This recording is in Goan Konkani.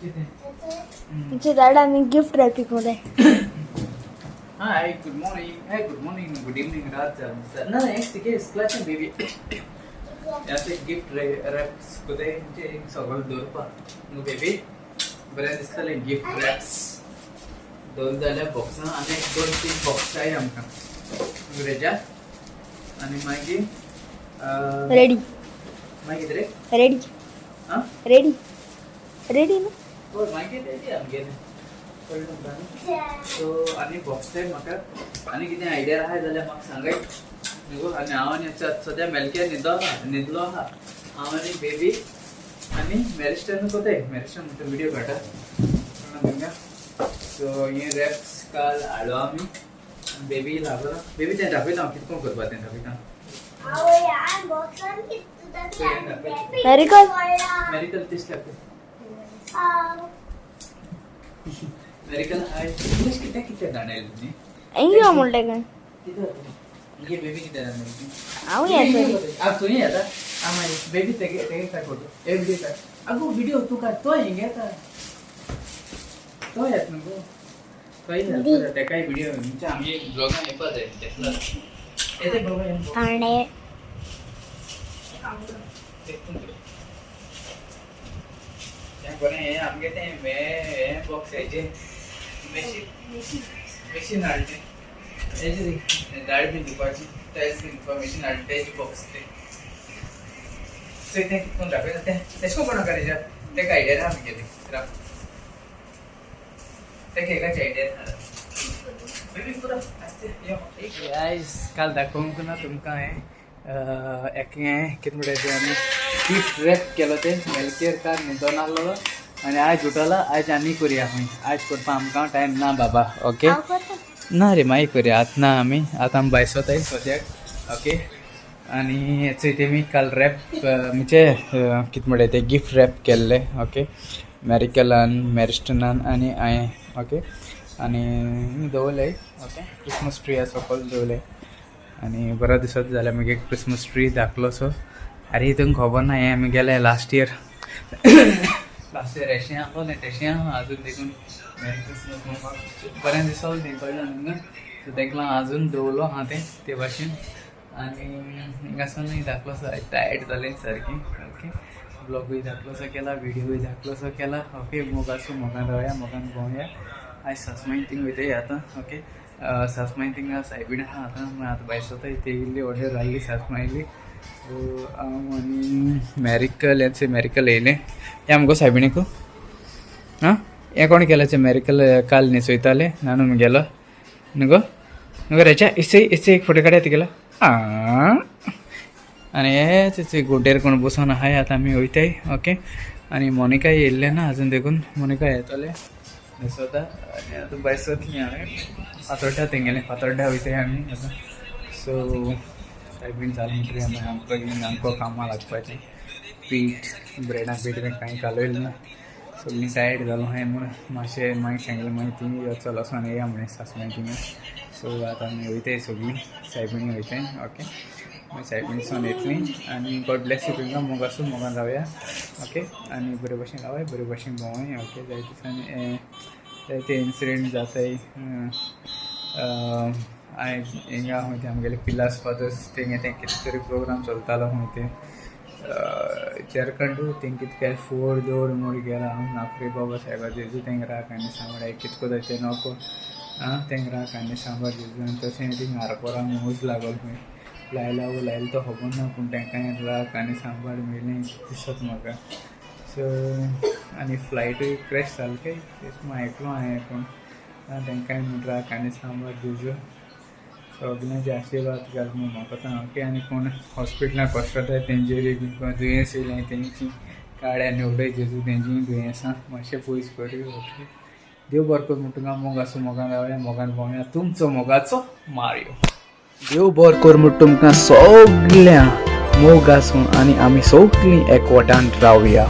कितें? तुमचे दादा आनी गिफ्ट रॅपिंग कोताय. Hi, good morning. Hi, good morning, good evening, रात जाली. ना एक तिगे इस्कुलाचें बेबी ह्या गिफ्ट रॅप्स कोताय, एक सगळें दवरपा न्हू बेबी. बरें दिसतलें. गिफ्ट रॅप्स दोन जाल्यार बॉक्सां आनी एक दोन तीन बॉक्स जाय आमकां रेजा. आनी मागीर रेडी. मागीर कितें रे? रेडी. आं? रेडी रेडी न्हू. हय, मागीर रेडी आमगेलें. कळ्ळें तुमकां न्हू? सो आनी बॉक्स जाय म्हाका. आनी कितें आयडिया आहा जाल्यार म्हाका सांगाय न्हू. आनी हांव आनी सद्या मेलक्या न्हिदो आहा, न्हिदलो आहा. हांव आनी बेबी आनी मॅरिस्टन कोताय. मॅरिस्टन म्हणटा व्हिडियो काडटा तुमकां. सो हे रॅप्स काल हाडलो आमी. बेबी लागलो. बेबी, तें दाखयता हांव कितें कोण करपा तें दाखयता. मेरिकल. मेरिकल तेच दाखय. मेरिकल हाय. इंग्लीश कितें कितें जाणा न्ही. इंग्लिश म्हणलें काय? कितें घे बेबी, कितें जाणा? हांव येता. आ, तूं येता. आ, मागीर बेबी, तेगे तेगे काड फोटो. ए, व्हिडिओ काड. अगो, व्हिडिओ तूं काड. तो हिंग येता, तो येत न्हू गो. तोय हेल्प करता. तेकाय व्हिडिओ म्हणजे आमगे ब्लॉगान येवपा जाय. तेसलो येते बाबा हें. थांडे. तेतून कर. तें बरें. हें आमगे तें हें बॉक्स हेजें मशीन मशीन हाडलें हेजें दाळ बीन धुवपाची, टायल्स बीन धुवपा मशीन हाडलें, तेजें बॉक्स तें. चोय, तें कितें करून दाखयता तें. तेशें कोण नाका रेजा. तेका आयडिया आहा आमगेली. राव, तेका एकाची आयडिया आहा. बेबी, पुरो आस्ते यो. गायज, काल दाखोवंक ना तुमकां. हें एक हें कितें म्हणटा तें, आमी गिफ्ट रॅप केलो तें. मेलकेर काल न्हिदोन आहलोलो आनी आयज उठलो. आयज आनी करुया खंय. आयज करपा आमकां टायम ना बाबा. ओके. हांव करता. ना रे, मागीर करुया. आतां ना. आमी आतां आमी भायर वताय सद्याक. ओके. आनी चोय, तेमी काल रॅप म्हणजे कितें म्हणटा तें, गिफ्ट रॅप केल्ले. ओके, मॅरिकलान, मॅरिस्टनान आनी हांवें. ओके, आनी दवरले. ओके, क्रिसमस ट्री आसा सकयल दवरले आनी बरो दिसत जाल्यार मागीर क्रिसमस ट्री धाकलोसो. आरे, तुमकां खबर ना, हें आमी गेले लास्ट इयर. लास्ट इयर एशें आहलोलें, तेशें आहा अजून देखून. मेरी क्रिसमस म्हणपाक बरें दिसोलें तें. कळ्ळें तुमकां? सो तेका लागून अजून दवरलो आहा तें ते भाशेन. आनी हिंगासून धाकलोसो. टायर्ड जालें सारकें. ओके, ब्लॉगूय धाकलोसो केला, व्हिडियोय धाकलोसो केला. ओके, मोग आसूं, मोगान रावया, मोगान भोंवया. आयज सासमांय थिंग वयताय आतां. ओके, सासमांय थिंगा सायबीण आहा आतां. मागीर आतां भायर सरताय. ती इल्ली ऑर्डर आहली सासमायली. सो हांव आनी मॅरिकल येचे. मॅरिकल येयलें. हें आमगो सायबिणीकू. आं, हें कोण केलें? मॅरिकल काल न्हेसयतालें नानू गेलो न्हू गो. न्हू गो रेच्या? इसे इसे एक फोटो काडया तुगेलो. आं, आनी हेच गोटेर कोण बसोन आहाय. आतां आमी वयताय. ओके, आनी मोनिका येयल्लें ना अजून देखून मोनिका येतलें न्हेसोता. आनी आतां भायर सरतलीं हांवें फातोड्डा, तेंगेलें फातोड्डा वयताय आमी आतां. सो सायबीण जालें म्हणटरीर आमी आमकां आमकां कामां लागपाचें. पीठ, ब्रेडा पीठ बी कांय कालयलें ना. सगळीं टायर्ड जालो हांवें म्हूण मातशें मागीर सांगलें. मागीर थिंग यो, चल वचोन येया म्हणें सासमांय थिंगा. सो आतां आमी वयताय, सगळीं सायबिणी वयताय. ओके, मागीर सायबिणीसून येतलीं. आनी गॉड ब्लेस you तुमकां. मोग आसूं, मोगान रावया. ओके, आनी बरे भशेन रावाय, बरे भशेन भोंवय. ओके, जायते दिसांनी जायते इन्सिडेंट जाताय. हांवें हिंगा खंय तें आमगेले पिलार्स फादर्स तेंगे तें कितें तरी प्रोग्राम चलतालो खंय तें झारखंडू तेंग कितें केलें, फोड दोड मोड गेला. हांव नापरे बाबा सायबा जेजू, तेंका राख आनी सांबाळ. कितें कोताय तें नको. आं, तेंका राख आनी सांबाळ जेजू. आनी तशें थिंग आरपोरा उज लागल खंय. लायला वो लायला तो खबर ना, पूण तेंकां राख आनी सांबाळ मेळ्ळें दिसत म्हाका. सो आनी फ्लायटूय क्रॅश जाल काय तेश आयकलो हांवें. पूण तेंकांय म्हण राख आनी सांबाळ जेजू. सगल्यांचे आशिर्वाद घाल म्हूण म्हाका. ओके, आनी कोण हॉस्पिटलान कश्टताय तेंचेर बी दुयेंस येयलें तेंची काड आनी उडय जेजू. तेंची दुयेंसां मातशें पयस करूं. ओके, देव बरो कर म्हूण तुमकां. मोग आसूं, मोगान रावया, मोगान भोंवया. तुमचो मोगाचो मारियो. देव बरो कर म्हूण तुमकां सगळ्यां. मोग आसूं आनी आमी सगळीं एकवटान रावया.